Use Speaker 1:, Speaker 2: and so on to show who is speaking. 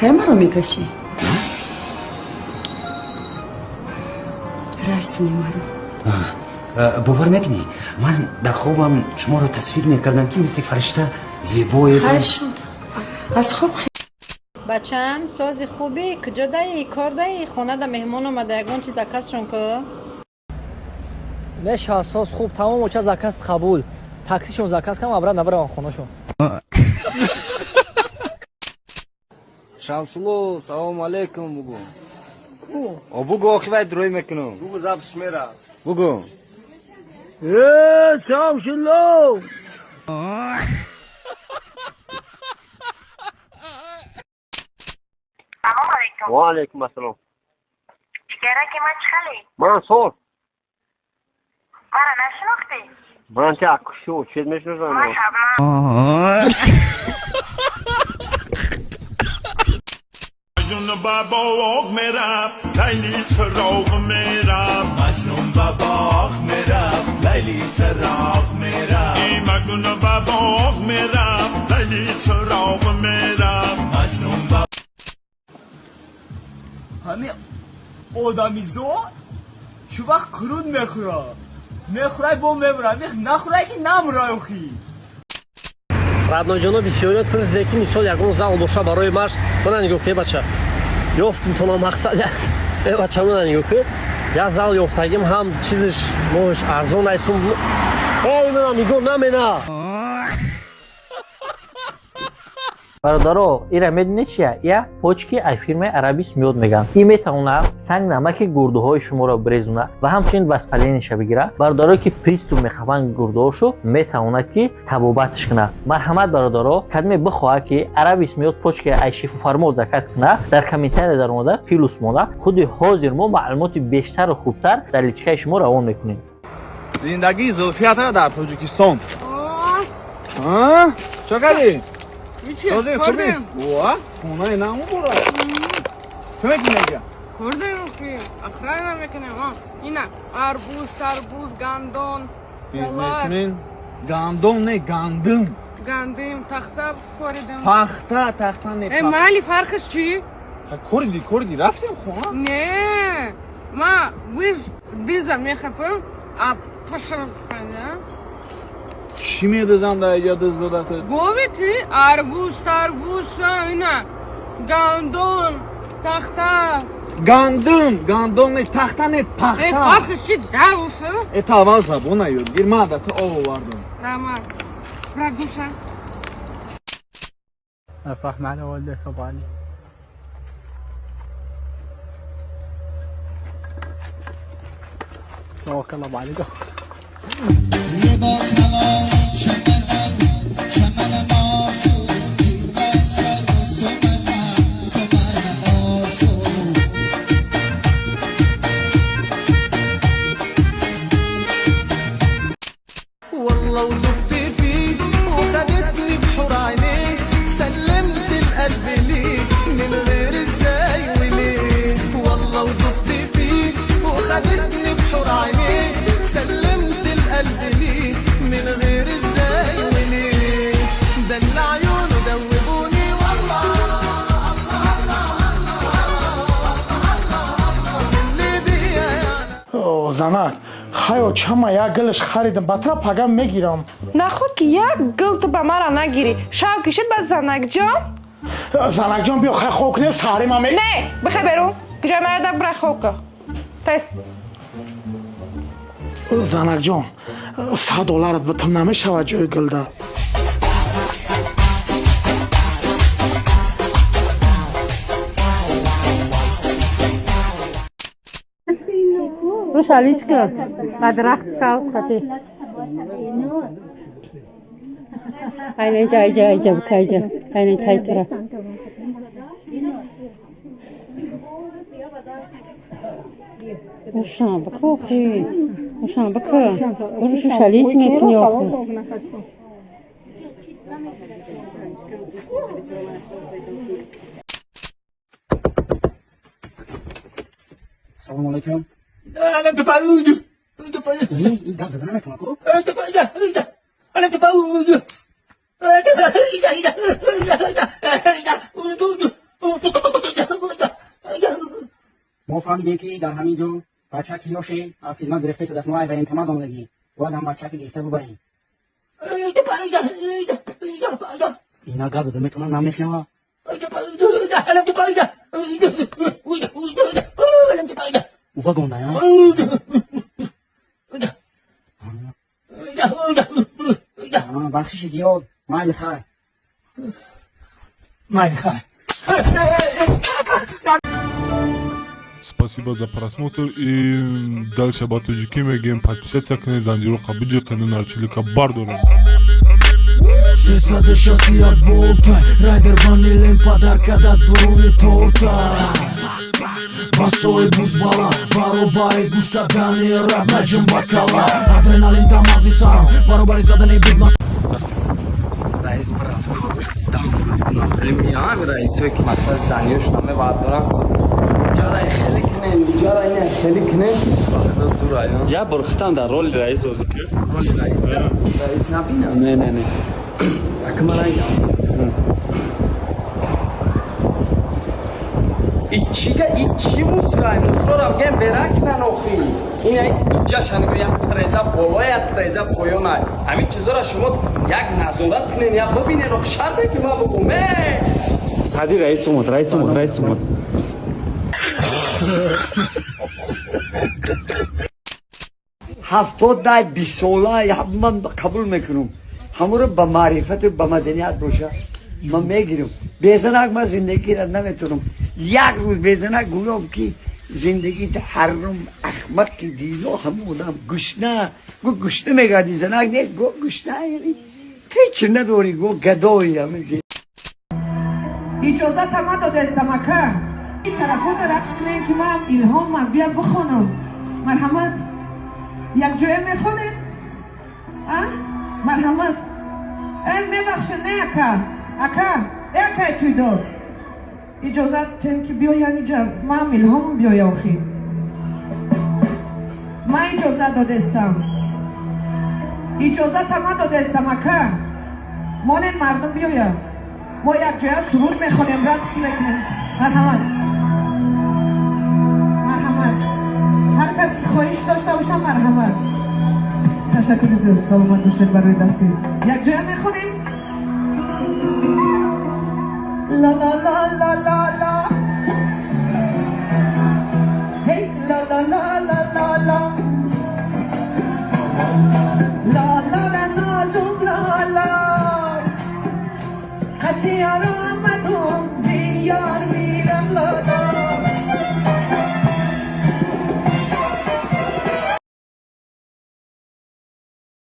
Speaker 1: Кай маро мекашӣ? Расми маро.
Speaker 2: Бовар мекунӣ, ман дар хобам шуморо тасвир мекардам, ки мисли фаришта зебое.
Speaker 1: Хайр шуд, аз хоб.
Speaker 3: Бачаам, сози, хубӣ? Куҷо даи, кор даи? Хонада меҳмон омада, ягон чиз заказ-шон ку.
Speaker 4: Мешавад, соз, хуб, тамом, оча, заказ қабул, таксишон заказ кам, абра набаравам хонашон.
Speaker 5: Шамсулло, салому алейкум бугу. О, бугу, охи вай дурӯй мекунам.
Speaker 6: Бугу, запись мера.
Speaker 5: Бугу.
Speaker 4: Э, Шамсулло!
Speaker 7: Салом алейкум.
Speaker 6: Ва алейкум ассалом.
Speaker 7: Ҷигараки ман, чӣ хеле?
Speaker 6: Ман соз.
Speaker 7: Мара нашинохтӣ?
Speaker 6: Ман чи акшу чиз мешиносам.
Speaker 7: Ман Шабнам.
Speaker 8: مجنون به باغ میرفت، لیلی سراغ میرفت.
Speaker 9: مجنون به باغ میرفت، لیلی سراغ میرفت.
Speaker 8: ای مجنون به باغ میرفت، لیلی سراغ میرفت.
Speaker 9: مجنون به
Speaker 4: Ҳами одамизод чу вақт қурут мехӯра, мехӯрай, бо мемура, нахӯрай ки намурай охи. Родной ҷоно, бисёриёт пурсиде, ки мисол ягон зал боша барои машқ. Мана нигоҳ ке, бача, ёфтим тона мақсад. Э, бача, мана нигоҳ ке, як зал ёфтагим, ҳам чизиш моҳиш арзон айсум. Эй, мана нигоҳ намена.
Speaker 10: Бародаро, ира медонед чия? Я почки ай фирмаи Арабис Миёд мегӯянд. Ин метавонад санг намаки гурдуҳои шуморо бирезонад ва ҳамчунин воспаление ша бигирад. Бародарое ки приступ мехӯранд гурдуҳошо, метавонад ки табобатш кунад. Марҳамат, бародаро, кадме бихоҳад ки Арабис Миёд почки ай Шифофармо заказ кунад, дар комментария даромада плюс монда, худи ҳозир мо маълумоти бештару хубтар дар личка и шумо равон мекунем.
Speaker 6: Зиндагии Зулфиятра дар Тоҷикистон. Чо кардӣ? Сози, хубӣ? Ва, хонаи наму бора. Чо мекунӣ аҷа?
Speaker 11: Хӯрдем ки охрана мекунем. Ина арбуз, тарбуз, гандон.
Speaker 6: Бизнесмен. Гандон не, гандум.
Speaker 11: Гандим, тахта коридем.
Speaker 6: Пахта, тахта не.
Speaker 11: Э, майли, фарқиш чӣ?
Speaker 6: Кориди, кориди, рафтем хона?
Speaker 11: Не, ма виз диза мехапам, а пашафаня.
Speaker 6: Чӣ медозам дар иҷа дыз додата?
Speaker 11: Гови ти арбуз, тарбуз, ина гандон, тахта.
Speaker 6: Гандум, гандон не, тахта не,
Speaker 11: Э,
Speaker 6: пахта.
Speaker 11: Фарқиш чӣ, давуса?
Speaker 6: Э, та аввал забона ёд гир, ман да ту об овардам.
Speaker 11: Рамар. Рагуша.
Speaker 4: الف رحمة على والديك ابو علي. توكل الله ابو علي.
Speaker 9: والله ودبت فيك وخدتني بحور عينيك، سلمت القلب ليك من غير ازاي وليه. والله ودبت فيك وخدتني بحور عينيك، سلمت القلب ليك من غير ازاي وليه. دلع عيونه دوبوني، والله اللي بيا.
Speaker 12: Занак, хаё, чама як гилш харидам, батра пага мегирам.
Speaker 11: Наход ки як гил ту ба мара нагирӣ? Шав кишид баъд, занакҷон.
Speaker 12: Занакҷон, биё, хай хоб кунем, саҳари ма.
Speaker 11: Не, бихай берун, киҷои мара да бирай хоб ка, тез.
Speaker 12: Занакҷон, 100 долларат битам, намешавад ҷои гилда?
Speaker 3: Рушаличка, ба дарахт сав хати. Айна иҷа, иҷа, иҷа, бука, иҷа. Айна тай тура. Ушан, бака охи. Ушан, бака. Урушу шалич мекунӣ охи.
Speaker 2: Салому алейкум. Гап зада наметавонам ку.
Speaker 13: Мо фаҳмидем, ки дар ҳамин ҷо бачаки ёше аз хидмат гирифта шудааст. Мо ай военкомат омадагӣ, бояд ҳам бачаки гирифта бубарем. Ина гап зада метавонам, намешнава. Уфа гондая. Бахшиши зиёд, майли, хай. Майли, хай.
Speaker 14: Спасибо за просмотр и дальше ба тоҷикӣ мегӯем: подписаться кунед, занҷироқа биҷиқену нарчилика бардорем.
Speaker 15: 361 волта райдер ванилен подарка да дуруни торта басои бузбала баробари гӯш кардани раб наҷм бакала адреналин да мағзи сарам баробари задани бигма.
Speaker 16: Раис бараф корш дам рафтам. Раисое ки мақсад зданиёш намебардорам, ҷарай хеле кунен, ҷарай не хеле кунен, вақта зур ая.
Speaker 5: Я бор хитам дар роли раис бозӣ кард.
Speaker 16: Роли раис? Раис набинам.
Speaker 5: Не, не, не.
Speaker 16: Акмарангам ичига ичи мусрай мусрора бигем беракнан охи. Ина иҷаша нигоҳ, як треза боло, як треза поёна. Ҳамин чизора шумо як назорат кунен, як бибинен. Охи шарте ки ман бугум э.
Speaker 5: Сади, раис омад, раис омад, раис омад.
Speaker 17: 70 дай 20 сола ман қабул мекунам, ҳамуро ба маърифату ба маданият боша, ман мегирам. Безанак ман зиндагиро наметавонам. Як рӯз безанак гӯём ки зиндагит ҳаррум. Ахмақи дино, ҳамун одам гушна гу гушна мегарди, занак нест, го гушна ҳечи надорӣ, го гадои.
Speaker 11: Иҷозата надодестам, ака. Тарафона рақс кунем, ки ман илҳомам бия бихонам. Марҳамат, якҷоя мехонем, а? Марҳамат. Э, мебахшед, не, ака, ака, э, акаи тӯйдор, иҷозат тем ки биёян иҷа, ман илҳомам биёя. Охи ман иҷозат додестам, иҷозата надодестам, ака. Монен, мардум биёя, мо якҷоя суруд мехонем, рақс мекунем. Марҳамат, марҳамат, ҳар кас ки хоҳиш дошта бошам, марҳамат. Ташаккури зиёд, саломат бошед барои дастгирӣ. Якҷоя мехонем. Ла ла ла ла ла ла, ҳей, ла ла ла ла ла ла ла ла ла, нозум ла ла, қатиёр омадум, диёр мирам, ла ла.